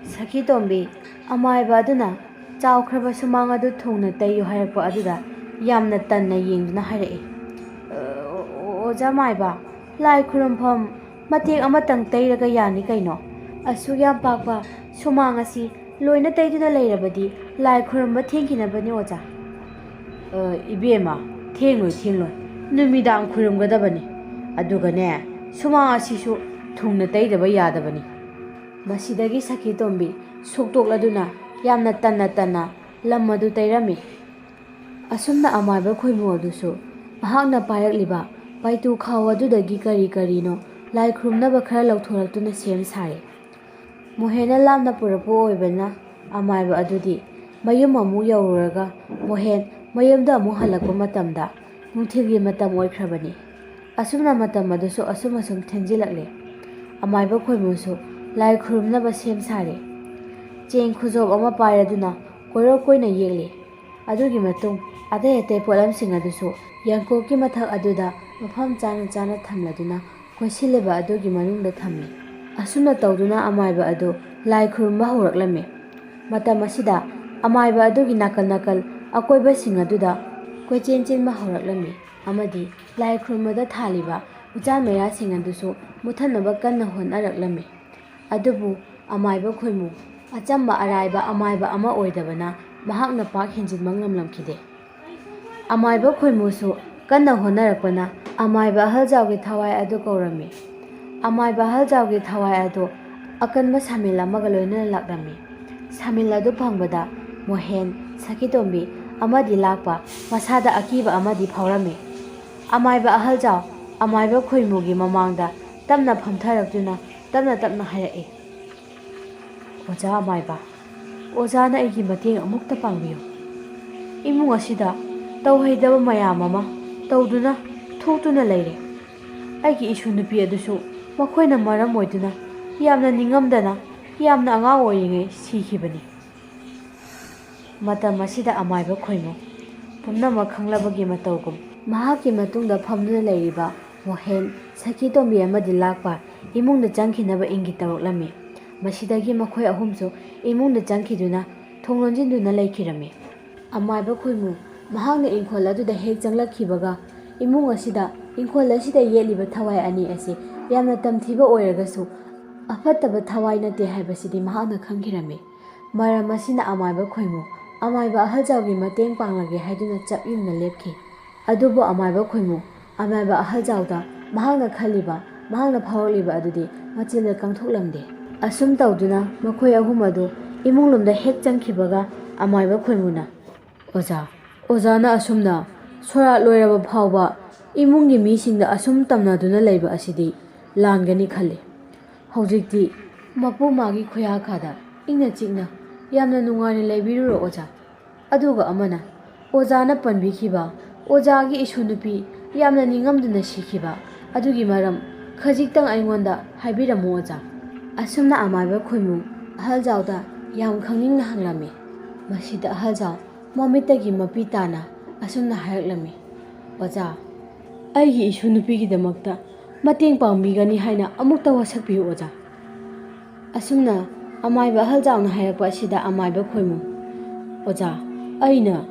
ꯁꯈꯤ ꯇꯣꯝꯕꯤ, ꯑꯃꯥꯏꯕ ꯑꯗꯨꯅ ꯆꯥꯎꯈ꯭ꯔꯕ ꯁꯨꯃꯥꯡ ꯑꯗꯨ ꯊꯨꯡꯅ ꯇꯩꯌꯨ ꯍꯥꯏꯔꯛꯄ ꯑꯗꯨꯗ ꯌꯥꯝꯅ ꯇꯟꯅ ꯌꯦꯡꯗꯨꯅ ꯍꯥꯏꯔꯛꯏ꯫ "ꯑ, ꯑꯣ-, ꯑꯣꯖꯥ ꯃꯥꯏꯕ, ꯂꯥꯏ ꯈꯨꯔꯨꯝꯐꯝ ꯃꯇꯦꯛ ꯑꯃꯇꯪ ꯇꯩꯔꯒ ꯌꯥꯅꯤ ꯀꯩꯅꯣ? ꯑꯁꯨꯛ ꯌꯥꯝ ꯄꯥꯛꯄ ꯁꯨꯃꯥꯡ ꯑꯁꯤ ꯂꯣꯏꯅ ꯇꯩꯗꯨꯅ ꯂꯩꯔꯕꯗꯤ ꯂꯥꯏ ꯈꯨꯔꯨꯝꯕ ꯊꯦꯡꯈꯤꯅꯕꯅꯤ ꯑꯣꯖꯥ꯫" "ꯑ, ꯏꯕꯦꯝꯃ, ꯊꯦꯡꯂꯣꯏ, ꯊꯦꯡꯂꯣꯏ꯫ ꯅꯨꯃꯤꯗꯥꯡ ꯈꯨꯔꯨꯝꯒꯗꯕꯅꯤ꯫ ꯑꯗꯨꯒꯅꯦ, ꯁꯨꯃꯥꯡ ꯑꯁꯤꯁꯨ ꯊꯨꯡꯅ ꯇꯩꯗꯕ ꯌꯥꯗꯕꯅꯤ꯫" ꯃꯁꯤꯗꯒꯤ ꯁꯈꯤ ꯇꯣꯝꯕꯤ ꯁꯣꯛꯇꯣꯛꯂꯗꯨꯅ ꯌꯥꯝꯅ ꯇꯟꯅ ꯇꯟꯅ ꯂꯝ ꯑꯗꯨ ꯇꯩꯔꯝꯃꯤ꯫ ꯑꯁꯨꯝꯅ ꯑꯃꯥꯏꯕ ꯈꯣꯏꯃꯨ ꯑꯗꯨꯁꯨ ꯃꯍꯥꯛꯅ ꯄꯥꯏꯔꯛꯂꯤꯕ ꯄꯥꯏꯇꯨ ꯈꯥꯎ ꯑꯗꯨꯗꯒꯤ ꯀꯔꯤ ꯀꯔꯤꯅꯣ ꯂꯥꯏ ꯈꯨꯔꯨꯝꯅꯕ ꯈꯔ ꯂꯧꯊꯣꯔꯛꯇꯨꯅ ꯁꯦꯝ ꯁꯥꯔꯦ꯫ ꯃꯣꯍꯦꯟꯅ ꯂꯥꯝꯅ ꯄꯨꯔꯛꯄ ꯑꯣꯏꯕꯅ ꯑꯃꯥꯏꯕ ꯑꯗꯨꯗꯤ ꯃꯌꯨꯝ ꯑꯃꯨꯛ ꯌꯧꯔꯨꯔꯒ ꯃꯣꯍꯦꯟ ꯃꯌꯨꯝꯗ ꯑꯃꯨꯛ ꯍꯜꯂꯛꯄ ꯃꯇꯝꯗ ꯅꯨꯡꯊꯤꯜꯒꯤ ꯃꯇꯝ ꯑꯣꯏꯈ꯭ꯔꯕꯅꯤ꯫ ꯑꯁꯨꯝꯅ ꯃꯇꯝ ꯑꯗꯨꯁꯨ ꯑꯁꯨꯝ ꯑꯁꯨꯝ ꯊꯦꯡꯖꯤꯜꯂꯛꯂꯦ꯫ ꯑꯃꯥꯏꯕ ꯈꯣꯏꯃꯨꯁꯨ ꯂꯥꯏ ꯈꯨꯔꯨꯝꯅꯕ ꯁꯦꯝ ꯁꯥꯔꯦ꯫ ꯆꯦꯡ ꯈꯨꯖꯣꯞ ꯑꯃ ꯄꯥꯏꯔꯗꯨꯅ ꯀꯣꯏꯔꯣꯛ ꯀꯣꯏꯅ ꯌꯦꯛꯂꯦ꯫ ꯑꯗꯨꯒꯤ ꯃꯇꯨꯡ ꯑꯇꯩ ꯑꯇꯩ ꯄꯣꯠꯂꯝꯁꯤꯡ ꯑꯗꯨꯁꯨ ꯌꯥꯡꯀꯣꯛꯀꯤ ꯃꯊꯛ ꯑꯗꯨꯗ ꯃꯐꯝ ꯆꯥꯅ ꯆꯥꯅ ꯊꯝꯂꯗꯨꯅ ꯀꯣꯏꯁꯤꯜꯂꯤꯕ ꯑꯗꯨꯒꯤ ꯃꯅꯨꯡꯗ ꯊꯝꯃꯤ꯫ ꯑꯁꯨꯝꯅ ꯇꯧꯗꯨꯅ ꯑꯃꯥꯏꯕ ꯑꯗꯨ ꯂꯥꯏ ꯈꯨꯔꯨꯝꯕ ꯍꯧꯔꯛꯂꯝꯃꯤ꯫ ꯃꯇꯝ ꯑꯁꯤꯗ ꯑꯃꯥꯏꯕ ꯑꯗꯨꯒꯤ ꯅꯥꯀꯜ ꯅꯥꯀꯜ ꯑꯀꯣꯏꯕꯁꯤꯡ ꯑꯗꯨꯗ ꯀꯣꯏꯆꯦꯟ ꯆꯦꯟꯕ ꯍꯧꯔꯛꯂꯝꯃꯤ ꯑꯃꯗꯤ ꯂꯥꯏ ꯈꯨꯔꯨꯝꯕꯗ ꯊꯥꯜꯂꯤꯕ ꯎꯆꯥꯟ ꯃꯩꯔꯥꯁꯤꯡ ꯑꯗꯨꯁꯨ ꯃꯨꯊꯠꯅꯕ ꯀꯟꯅ ꯍꯣꯠꯅꯔꯛꯂꯝꯃꯤ꯫ ꯑꯗꯨꯕꯨ ꯑꯃꯥꯏꯕ ꯈꯣꯏꯃꯨ ꯑꯆꯝꯕ ꯑꯔꯥꯏꯕ ꯑꯃꯥꯏꯕ ꯑꯃ ꯑꯣꯏꯗꯕꯅ ꯃꯍꯥꯛꯅ ꯄꯥꯛ ꯍꯦꯟꯖꯤꯟꯕ ꯉꯝꯂꯝꯈꯤꯗꯦ꯫ ꯑꯃꯥꯏꯕ ꯈꯣꯏꯃꯨꯁꯨ ꯀꯟꯅ ꯍꯣꯠꯅꯔꯛꯄꯅ ꯑꯃꯥꯏꯕ ꯑꯍꯜꯖꯥꯎꯒꯤ ꯊꯋꯥꯏ ꯑꯗꯨ ꯀꯧꯔꯝꯃꯤ꯫ ꯑꯃꯥꯏꯕ ꯑꯍꯜꯖꯥꯎꯒꯤ ꯊꯋꯥꯏ ꯑꯗꯨ ꯑꯀꯟꯕ ꯁꯥꯃꯤꯜ ꯑꯃꯒ ꯂꯣꯏꯅꯅ ꯂꯥꯛꯂꯝꯃꯤ꯫ ꯁꯥꯃꯤꯜ ꯑꯗꯨ ꯐꯪꯕꯗ ꯃꯣꯍꯦꯟ, ꯁꯈꯤꯇꯣꯝꯕꯤ ꯑꯃꯗꯤ ꯂꯥꯛꯄ ꯃꯁꯥꯗ ꯑꯀꯤꯕ ꯑꯃꯗꯤ ꯐꯥꯎꯔꯝꯃꯤ꯫ ꯑꯃꯥꯏꯕ ꯑꯍꯜꯖꯥꯎ ꯑꯃꯥꯏꯕ ꯈꯣꯏꯃꯨꯒꯤ ꯃꯃꯥꯡꯗ ꯇꯞꯅ ꯐꯝꯊꯔꯛꯇꯨꯅ ꯇꯞꯅ ꯇꯞꯅ ꯍꯥꯏꯔꯛꯏ, "ꯑꯣꯖꯥ ꯑꯃꯥꯏꯕ, ꯑꯣꯖꯥꯅ ꯑꯩꯒꯤ ꯃꯇꯦꯡ ꯑꯃꯨꯛꯇ ꯄꯥꯡꯕꯤꯌꯨ꯫ ꯏꯃꯨꯡ ꯑꯁꯤꯗ ꯇꯧꯍꯩꯗꯕ ꯃꯌꯥꯝ ꯑꯃ ꯇꯧꯗꯨꯅ ꯊꯣꯛꯇꯨꯅ ꯂꯩꯔꯦ꯫ ꯑꯩꯒꯤ ꯏꯁꯨ ꯅꯨꯄꯤ ꯑꯗꯨꯁꯨ ꯃꯈꯣꯏꯅ ꯃꯔꯝ ꯑꯣꯏꯗꯨꯅ ꯌꯥꯝꯅ ꯅꯤꯡꯉꯝꯗꯅ ꯌꯥꯝꯅ ꯑꯉꯥꯡ ꯑꯣꯏꯔꯤꯉꯩ ꯁꯤꯈꯤꯕꯅꯤ꯫" ꯃꯇꯝ ꯑꯁꯤꯗ ꯑꯃꯥꯏꯕ ꯈꯣꯏꯃꯨ ꯄꯨꯝꯅꯃꯛ ꯈꯪꯂꯕꯒꯤ ꯃꯇꯧꯒꯨꯝ ꯃꯍꯥꯛꯀꯤ ꯃꯇꯨꯡꯗ ꯐꯝꯗꯨꯅ ꯂꯩꯔꯤꯕ ꯃꯣꯍꯦꯟ, ꯁꯈꯤꯇꯣꯝꯕꯤ ꯑꯃꯗꯤ ꯂꯥꯛꯄ ꯏꯃꯨꯡꯗ ꯆꯪꯈꯤꯅꯕ ꯏꯪꯒꯤꯠ ꯇꯧꯔꯛꯂꯝꯃꯤ꯫ ꯃꯁꯤꯗꯒꯤ ꯃꯈꯣꯏ ꯑꯍꯨꯝꯁꯨ ꯏꯃꯨꯡꯗ ꯆꯪꯈꯤꯗꯨꯅ ꯊꯣꯡ ꯂꯣꯟꯁꯤꯟꯗꯨꯅ ꯂꯩꯈꯤꯔꯝꯃꯤ꯫ ꯑꯃꯥꯏꯕ ꯈꯣꯏꯃꯨ ꯃꯍꯥꯛꯅ ꯏꯪꯈꯣꯜ ꯑꯗꯨꯗ ꯍꯦꯛ ꯆꯪꯂꯛꯈꯤꯕꯒ ꯏꯃꯨꯡ ꯑꯁꯤꯗ, ꯏꯪꯈꯣꯜ ꯑꯁꯤꯗ ꯌꯦꯠꯂꯤꯕ ꯊꯋꯥꯏ ꯑꯅꯤ ꯑꯁꯤ ꯌꯥꯝꯅ ꯇꯝꯊꯤꯕ ꯑꯣꯏꯔꯒꯁꯨ ꯑꯐꯠꯇꯕ ꯊꯋꯥꯏ ꯅꯠꯇꯦ ꯍꯥꯏꯕꯁꯤꯗꯤ ꯃꯍꯥꯛꯅ ꯈꯪꯈꯤꯔꯝꯃꯤ꯫ ꯃꯔꯝ ꯑꯁꯤꯅ ꯑꯃꯥꯏꯕ ꯈꯣꯏꯃꯨ ꯑꯃꯥꯏꯕ ꯑꯍꯜꯖꯥꯎꯒꯤ ꯃꯇꯦꯡ ꯄꯥꯡꯂꯒꯦ ꯍꯥꯏꯗꯨꯅ ꯆꯞ ꯌꯨꯡꯅ ꯂꯦꯞꯈꯤ꯫ ꯑꯗꯨꯕꯨ ꯑꯃꯥꯏꯕ ꯈꯣꯏꯃꯨ ꯑꯃꯥꯏꯕ ꯑꯍꯜꯖꯥꯎꯗ ꯃꯍꯥꯛꯅ ꯈꯜꯂꯤꯕ, ꯃꯍꯥꯛꯅ ꯐꯥꯎꯔꯛꯂꯤꯕ ꯑꯗꯨꯗꯤ ꯃꯆꯤꯟꯗ ꯀꯪꯊꯣꯛꯂꯝꯗꯦ꯫ ꯑꯁꯨꯝ ꯇꯧꯗꯨꯅ ꯃꯈꯣꯏ ꯑꯍꯨꯝ ꯑꯗꯨ ꯏꯃꯨꯡ ꯂꯣꯝꯗ ꯍꯦꯛ ꯆꯪꯈꯤꯕꯒ ꯑꯃꯥꯏꯕ ꯈꯣꯏꯃꯨꯅ, "ꯑꯣꯖꯥ, ꯑꯣꯖꯥꯅ ꯑꯁꯨꯝꯅ ꯁꯣꯔꯥꯠ ꯂꯣꯏꯔꯕ ꯐꯥꯎꯕ ꯏꯃꯨꯡꯒꯤ ꯃꯤꯁꯤꯡꯗ ꯑꯁꯨꯝ ꯇꯝꯅꯗꯨꯅ ꯂꯩꯕ ꯑꯁꯤꯗꯤ ꯂꯥꯟꯒꯅꯤ ꯈꯜꯂꯤ꯫ ꯍꯧꯖꯤꯛꯇꯤ ꯃꯄꯨ ꯃꯥꯒꯤ ꯈꯨꯌꯥꯈꯥꯗ ꯏꯪꯅ ꯆꯤꯛꯅ ꯌꯥꯝꯅ ꯅꯨꯡꯉꯥꯏꯅ ꯂꯩꯕꯤꯔꯨꯔꯣ ꯑꯣꯖꯥ꯫ ꯑꯗꯨꯒ ꯑꯃꯅ ꯑꯣꯖꯥꯅ ꯄꯟꯕꯤꯈꯤꯕ ꯑꯣꯖꯥꯒꯤ ꯏꯁꯨ ꯅꯨꯄꯤ ꯌꯥꯝꯅ ꯅꯤꯡꯉꯝꯗꯅ ꯁꯤꯈꯤꯕ ꯑꯗꯨꯒꯤ ꯃꯔꯝ ꯈꯖꯤꯛꯇꯪ ꯑꯩꯉꯣꯟꯗ ꯍꯥꯏꯕꯤꯔꯝꯃꯨ ꯑꯣꯖꯥ꯫" ꯑꯁꯨꯝꯅ ꯑꯃꯥꯏꯕ ꯈꯣꯏꯃꯨ ꯑꯍꯜꯖꯥꯎꯗ ꯌꯥꯝ ꯈꯪꯅꯤꯡꯅ ꯍꯪꯂꯝꯃꯤ꯫ ꯃꯁꯤꯗ ꯑꯍꯜꯖꯥꯎ ꯃꯃꯤꯠꯇꯒꯤ ꯃꯄꯤ ꯇꯥꯅ ꯑꯁꯨꯝꯅ ꯍꯥꯏꯔꯛꯂꯝꯃꯤ, "ꯑꯣꯖꯥ, ꯑꯩꯒꯤ ꯏꯁꯨ ꯅꯨꯄꯤꯒꯤꯗꯃꯛꯇ ꯃꯇꯦꯡ ꯄꯥꯡꯕꯤꯒꯅꯤ ꯍꯥꯏꯅ ꯑꯃꯨꯛꯇ ꯋꯥꯁꯛꯄꯤꯌꯨ ꯑꯣꯖꯥ"꯫ ꯑꯁꯨꯝꯅ ꯑꯃꯥꯏꯕ ꯑꯍꯜ ꯖꯥꯎꯅ ꯍꯥꯏꯔꯛꯄ ꯑꯁꯤꯗ ꯑꯃꯥꯏꯕ ꯈꯣꯏꯃꯨ, "ꯑꯣꯖꯥ, ꯑꯩꯅ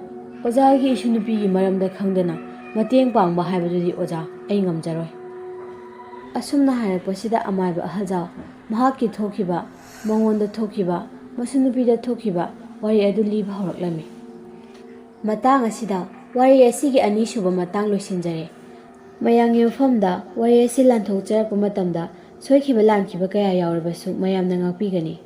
ꯑꯣꯖꯥꯒꯤ ꯏꯁꯨ ꯅꯨꯄꯤꯒꯤ ꯃꯔꯝꯗ ꯈꯪꯗꯅ ꯃꯇꯦꯡ ꯄꯥꯡꯕ ꯍꯥꯏꯕꯗꯨꯗꯤ ꯑꯣꯖꯥ, ꯑꯩ ꯉꯝꯖꯔꯣꯏ"꯫ ꯑꯁꯨꯝꯅ ꯍꯥꯏꯔꯛꯄꯁꯤꯗ ꯑꯃꯥꯏꯕ ꯑꯍꯜ ꯖꯥꯎ ꯃꯍꯥꯛꯀꯤ ꯊꯣꯛꯈꯤꯕ, ꯃꯉꯣꯟꯗ ꯊꯣꯛꯈꯤꯕ, ꯃꯁꯨ ꯅꯨꯄꯤꯗ ꯊꯣꯛꯈꯤꯕ ꯋꯥꯔꯤ ꯑꯗꯨ ꯂꯤꯕ ꯍꯧꯔꯛꯂꯝꯃꯤ꯫ ꯃꯇꯥꯡ ꯑꯁꯤꯗ ꯋꯥꯔꯤ ꯑꯁꯤꯒꯤ ꯑꯅꯤꯁꯨꯕ ꯃꯇꯥꯡ ꯂꯣꯏꯁꯤꯟꯖꯔꯦ꯫ ꯃꯌꯥꯝꯒꯤ ꯃꯐꯝꯗ ꯋꯥꯔꯤ ꯑꯁꯤ ꯂꯥꯟꯊꯣꯛꯆꯔꯛꯄ ꯃꯇꯝꯗ ꯁꯣꯏꯈꯤꯕ ꯂꯥꯟꯈꯤꯕ ꯀꯌꯥ ꯌꯥꯎꯔꯕꯁꯨ ꯃꯌꯥꯝꯅ ꯉꯥꯛꯄꯤꯒꯅꯤ꯫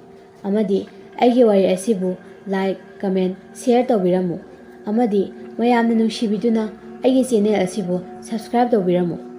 ꯑꯃꯗꯤ ꯑꯩꯒꯤ ꯋꯥꯔꯤ ꯑꯁꯤꯕꯨ like, comment, share ꯇꯧꯕꯤꯔꯝꯃꯨ꯫ ꯑꯃꯗꯤ ꯃꯌꯥꯝꯅ ꯅꯨꯡꯁꯤꯕꯤꯗꯨꯅ ꯑꯩꯒꯤ channel ꯑꯁꯤꯕꯨ subscribe ꯇꯧꯕꯤꯔꯝꯃꯨ꯫